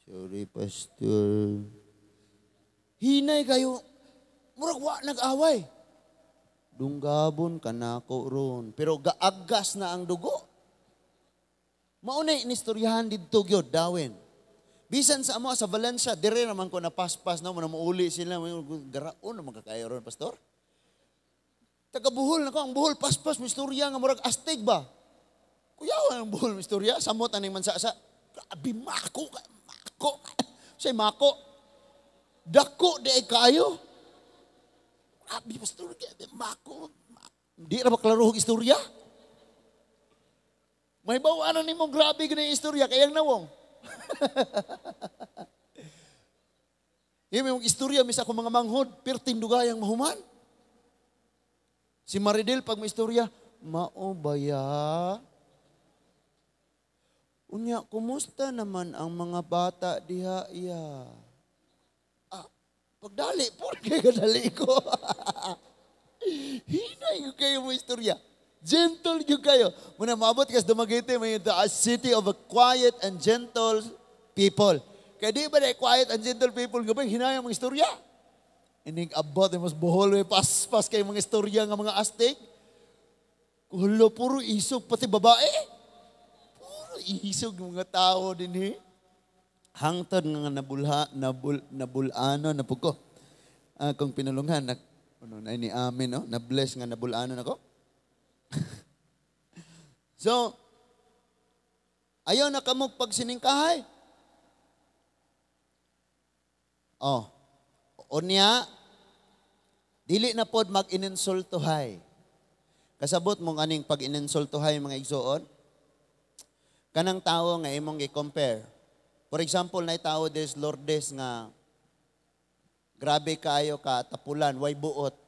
Sorry, pastor." Hinay kayo. Murag wa nag-away. Dunggabon ka nako ron. Pero gaagas na ang dugo. Maunay inistoryahan didto gyud, Dawin. Bisan sa amo sa Valencia, dire naman ko napaspas na mo na muuli sila, garaon naman kakayo ron, pastor. Taga Bohol na ko, ang Bohol paspas mo istorya nga murag astig ba. Kuyaw ang Bohol mo istorya, samot aning mansasa. Grabe mako, mako. Say mako. Dako di ay kaayo. Grabe pastor, grabe mako. Di ra ba klaro og istorya? May bawa na nimo grabe gani istorya kayang nawong. Yung istorya mis ako mga manghod, perting dugayang mahuman. Si Maridel pag may istorya, mao baya? Unya, kumusta naman ang mga bata diha iya? Ah, pagdali po, kay kadali ko. Hinay ko kayo mo istorya. Gentle gyud kayo. Muna maabot kas Dumaguete, may the city of a quiet and gentle people. Kaya di ba na quiet and gentle people, nga ba hinayang mga istorya? Inig abot, mas Bohol, may paspas kayo mga istorya nga mga astig. Hulo, puro isog, pati babae. Puro isog mga tao din eh. Hangtod nga nabulha, nabul, nabulano, napuko. Kung pinulungan, na, ano, na ni amin, no? Na-bless nga nabulano nako. So, ayaw na kamo pagsiningkahay. Oh, unya, dili na pod mag-ininsultuhay. Kasabot mong aning pag-ininsultuhay, mga igsoon? Kanang tao nga imong i-compare. For example, na tao des Lourdes nga grabe kaayo ka tapulan, way buot.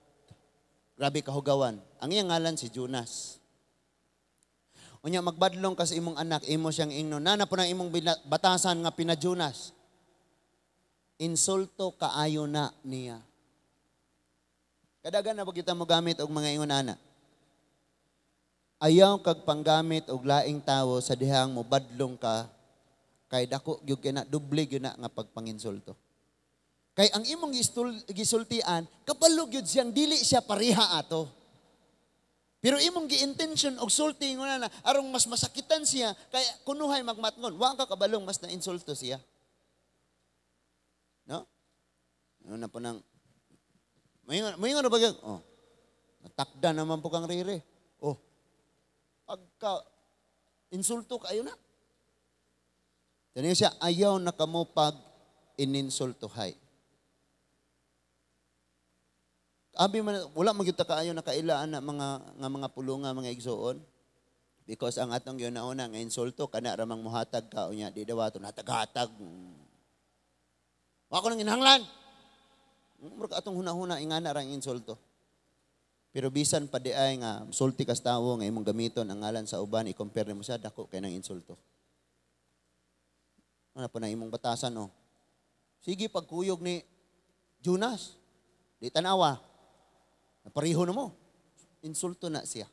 Grabe kahugawan. Ang iyang ngalan si Jonas. Unya magbadlong ka sa imong anak, imo siyang ingnon, nana po ng imong batasan nga pina-Jonas. Insulto kaayo na niya. Kadagan na ba kita mo gamit og mga ingon ana? Ayaw kag panggamit og laing tawo sa dihang mobadlong ka kay dako gyud kay na, doble gyud na nga pagpanginsulto. Kay ang imong gisultian, kabalo gyud siyang dili siya pareha ato. Pero imong gi-intention og sulti ingon na arong mas masakitan siya kay kunuhay magmatngon, wa ka kabalong mas na-insulto siya. No? Ano na po nang Mayingon na ba gyud? Oh. Natakda naman po kang rire. Oh. Pagka insulto kayo na. Taniyo siya, ayaw na kamo pag ininsultuhay. Abi man, wala man gyud ta kaayo nakailaan na mga nga mga pulunga, mga igsoon. Because ang atong gyud-nauna nga insulto kana ra mang muhatag ka unya di dawaton hatag-hatag. Wa ko nang inahanglan. Murag atong hunahuna ingana ra ang insulto. Pero bisan pa di ay nga sulti kas tawo nga imong gamiton ang ngalan sa uban, i-compare nimo siya, dako kay nang insulto. Ano pa na imong batasan oh. Sige pagkuyog ni Jonas. Di tanawa. Napariho na mo. Insulto na siya.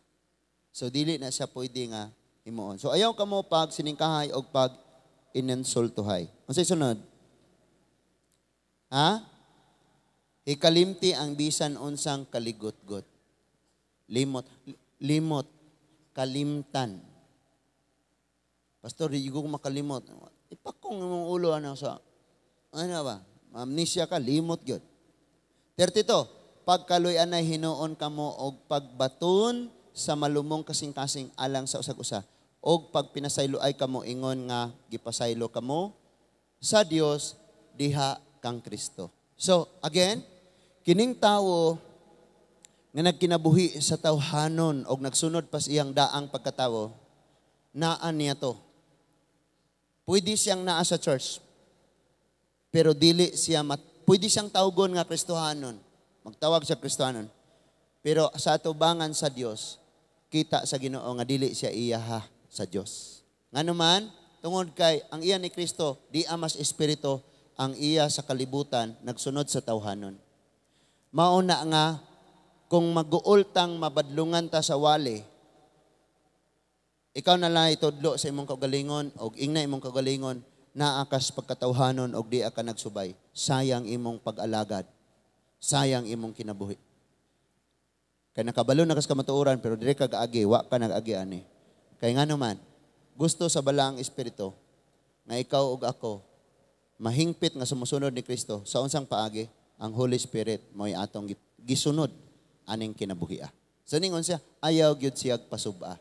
So dili na siya pwede nga himuon. So ayaw kamo pag siningkahay og pag ininsultuhay. Unsay sunod? Ha? Ikalimti ang bisan unsang kaligotgot. Limot. Limot. Kalimtan. "Pastor, di ko makalimot." Ipakong imong ulo ano sa, ano ba? Amnesia ka, limot gyud. 32. Pagkaluy-anay hinuon kamo og pagbaton sa malumong kasing-kasing alang sa usag-usa. Og pagpinasayloay kamo ingon nga gipasaylo kamo sa Dios diha kang Kristo. So, again, kining tawo nga nagkinabuhi sa tawhanon og nagsunod pa sa iyang daang pagkatawo, naa niya to. Pwede siyang naa sa church, pero dili siya pwede siyang tawgon nga Kristohanon. Magtawag siya Kristohanon. Pero sa atubangan sa Dios, kita sa Ginoo nga dili siya iyaha sa Dios. Ngano man, tungod kay ang iya ni Kristo, di mas espiritu, ang iya sa kalibutan nagsunod sa tawhanon. Mao na nga kung maguultang mabadlungan ta sa wali, ikaw na lang itudlo sa imong kaugalingon og ingna imong kaugalingon, naa kas pagkatawhanon og di ka nagsubay. Sayang imong pag-alagad. Sayang imong kinabuhi. Kay nakabalo na kas kamatuoran pero dire ka gaagi, wa ka nag-agi ani. Kay ngano man, gusto sa balaang espiritu nga ikaw ug ako mahingpit nga sumusunod ni Kristo sa unsang paagi? Ang Holy Spirit mo'y atong gisunod aning kinabuhia. So ningon siya, ayaw gyud siya pasub-a.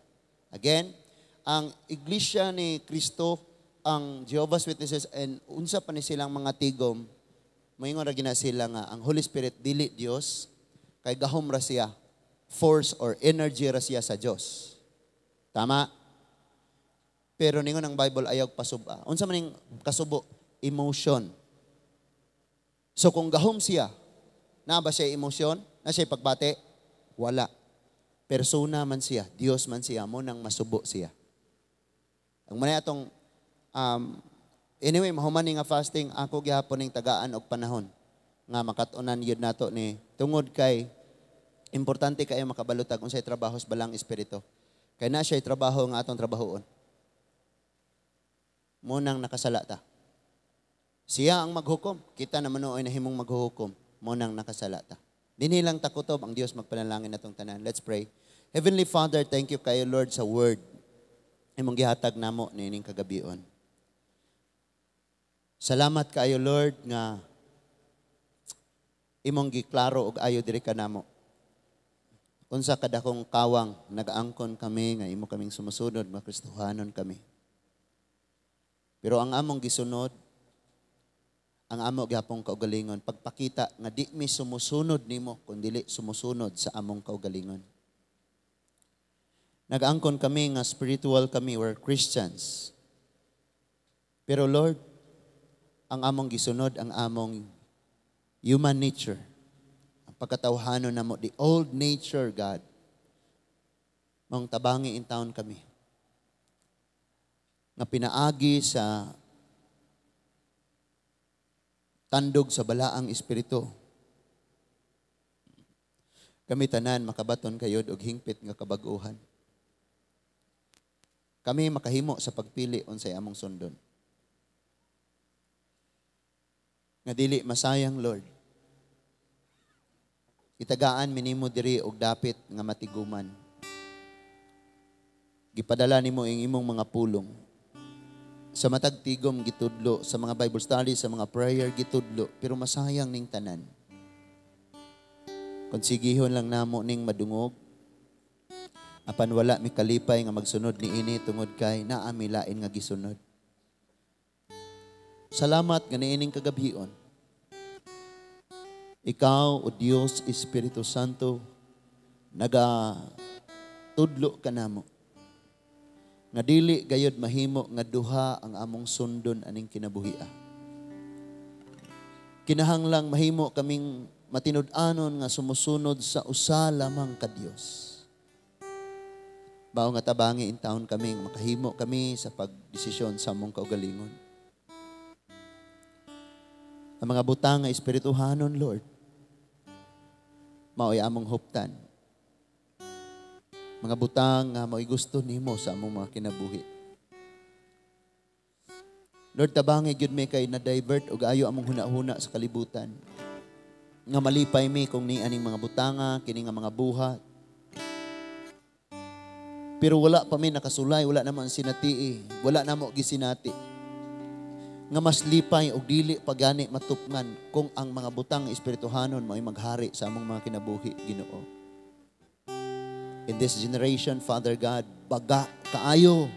Again, ang Iglesia ni Kristo, ang Jehovah's Witnesses, and unsa pa ni silang mga tigom, moingon ra gina sila nga ang Holy Spirit dili Dios, kay gahom ra siya, force or energy ra siya sa Dios. Tama? Pero ningon ang Bible, ayaw pasub-a. Unsa man ning kasubo? Emotion. So kung gahom siya, naa ba siya emosyon? Na siya pagbate? Wala. Persona man siya, Dios man siya, mo nang masubo siya. Ang manay atong, anyway, mahuman ni nga fasting, ako gihapon ning tagaan og panahon nga makat-unan gyud nato ni tungod kay importante kayo makabalutag unsay trabaho sa balang espiritu. Kay na siya trabaho nga atong trabahoon. Mo nang nakasala ta. Siya ang maghukom. Kita naman nooy nahimong maghuhukom. Mo nang nakasala ta. Dinhi lang takutob ang Dios magpanalangin natong tanan. Let's pray. Heavenly Father, thank you kayo, Lord, sa word imong gihatag namo niining kagabion. Salamat kaayo, Lord, nga imong giklaro og ayo diri kanamo. Unsa kadakong kawang nagaangkon kami nga imo kaming sumusunod, mga Kristohanon kami. Pero ang among gisunod, ang amo gihapong kaugalingon, pagpakita nga di mi sumusunod nimo kun dili sumusunod sa among kaugalingon. Nagaangkon kami nga spiritual kami, we're Christians. Pero Lord, ang among gisunod, ang among human nature, ang pagkatawhanon namo, the old nature, God, mong tabangi in town kami. Nga pinaagi sa tandog sa balaang espiritu, kami tanan makabaton kayod og hingpit nga kabag-uhan. Kami makahimo sa pagpili unsay among sundon. Nga dili masayang, Lord. Itagaan minimo diri og dapit nga matiguman. Gipadala nimo ang imong mga pulong. Sa matag tigom gitudlo, sa mga Bible study, sa mga prayer gitudlo, pero masayang ning tanan. Kung sigihon lang namo ning madungog, apan wala mi kalipay nga magsunod ni ini tungod kay naa mi lain nga gisunod. Salamat nga niining kagabhion. Ikaw, O Dios, Espiritu Santo, naga tudlo ka namo. Nga dili gayod mahimo nga duha ang among sundon aning kinabuhia. Kinahanglang mahimo kaming matinud-anon nga sumusunod sa usa lamang ka Dios. Bao nga tabangi in taon kami, makahimo kami sa pagdesisyon sa among kaugalingon. Ang mga butang nga espirituhanon, Lord, mao'y among huptan. Mga butang nga mao'y gusto nimo sa among mga kinabuhi. Lord, tabangi gyud mi kay na-divert og ayo among hunahuna sa kalibutan. Nga malipay mi kung ni aning mga butanga, kini nga mga buhat. Pero wala pa mi nakasulay, wala naman sinatii, wala namo gisinati. Nga mas lipay og dili pagani matupngan kung ang mga butang espirituhanon mao'y maghari sa among mga kinabuhi, Ginoo. In this generation, Father God, baga kaayo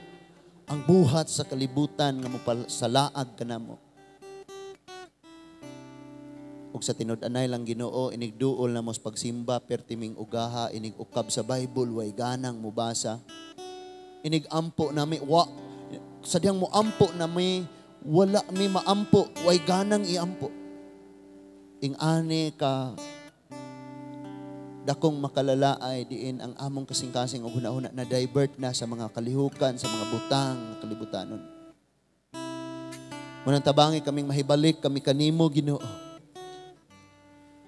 ang buhat sa kalibutan nga mopasalaag kanamo. Ug sa tinud-anay lang, Ginoo, inigduol namo sa pagsimba pertiming ugaha, inig ukab sa Bible, way ganang mubasa. Inig ampo nami wa sa diyang mo ampo nami, wala mi maampo, way ganang iampo. Ing ani ka dakong makalalaay diin ang among kasing-kasing ug hunahuna na divert na sa mga kalihukan, sa mga butang nga kalibutanon. Munang tabangi kaming mahibalik kami kanimo, Ginoo.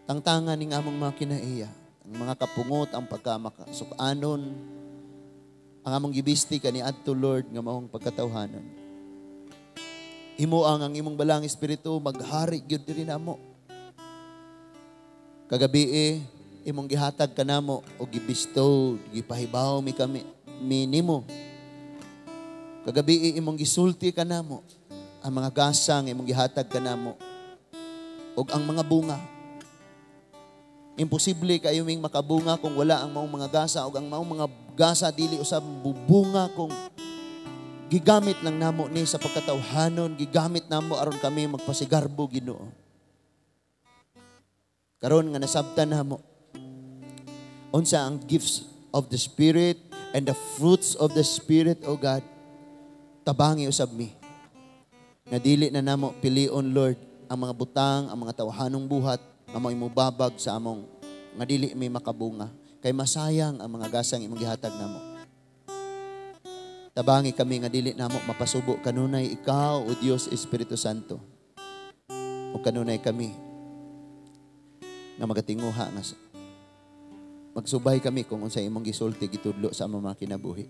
Tangtangan ning among mga kinaiya, ang mga kapungot, ang pagkamakasukanon, ang among gibisti kaniadto, Lord, nga maong pagkatawhanon. Himo ang imong balang espiritu maghari gyud diri namo. Kagabi imong gihatag kanamo og gibestow, gipahibaw mi kami minimo. Kagabi imong gisulti kanamo ang mga gasang imong gihatag kanamo ug ang mga bunga. Imposible kayo ming makabunga kung wala ang maong mga gasa ug ang maong mga gasa dili usab bubunga kung gigamit lang namo ni sa pagkatawhanon, gigamit namo aron kami magpasigarbo, Ginoo. Karon nga nasabtan namo unsa ang gifts of the Spirit and the fruits of the Spirit, O God, tabangi usab mi nga dili na namo pilion, Lord, ang mga butang, ang mga tawhanong buhat nga mao'y mobabag sa among nga dili mi makabunga kay masayang ang mga gasang imong gihatag namo. Tabangi kami nga dili namo mapasubo kanunay ikaw, O Dios Espiritu Santo. O kanunay kami nga magatinguha nga magsubay kami kung unsa imong gisulti, gitudlo sa among mga kinabuhi.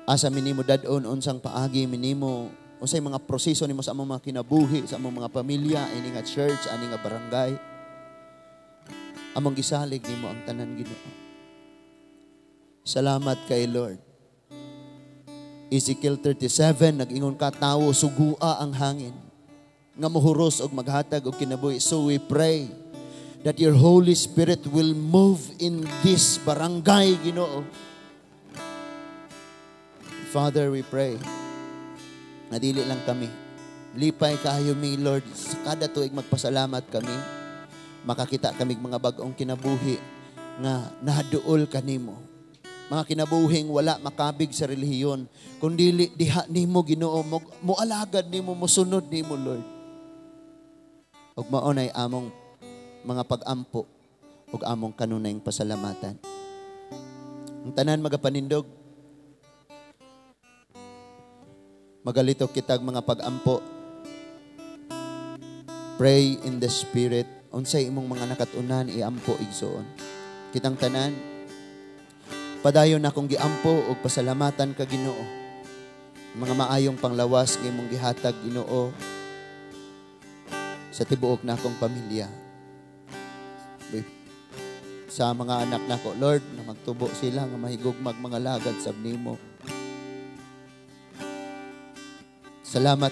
Asa minimo dad-on, unsang paagi minimo, unsay mga proseso nimo sa among mga kinabuhi, sa among mga pamilya, ini nga church, ani nga barangay. Among gisalig nimo ang tanan, Ginoo. Salamat kay Lord. Ezekiel 37, nag-ingon ka, "Tawo, sugua ang hangin nga muhuros og maghatag og kinabuhi." So we pray that your Holy Spirit will move in this barangay, Ginoo. Father, we pray na dili lang kami. Lipay kayo mi, Lord. Sa kada tuig magpasalamat kami. Makakita kami mga bag-ong kinabuhi nga naduol kanimo. Mga kinabuhing wala makabig sa relihiyon, kundili diha nimo, Ginoo, mo, moalagad nimo, mosunod nimo, Lord. Ug mao nay among mga pag-ampo ug among kanunayng pasalamatan. Ang tanan magapanindog. Magalito kitag mga pag-ampo. Pray in the Spirit. Unsay imong mga nakatunan, iampo, igsoon. Kitang tanan, padayon akong giampo ug pasalamatan ka, Ginoo. Mga maayong panglawas nga imong gihatag, Ginoo, sa tibuok na akong pamilya. Sa mga anak nako, Lord, na magtubo sila nga mahigugmag mga lagad sab nimo. Salamat.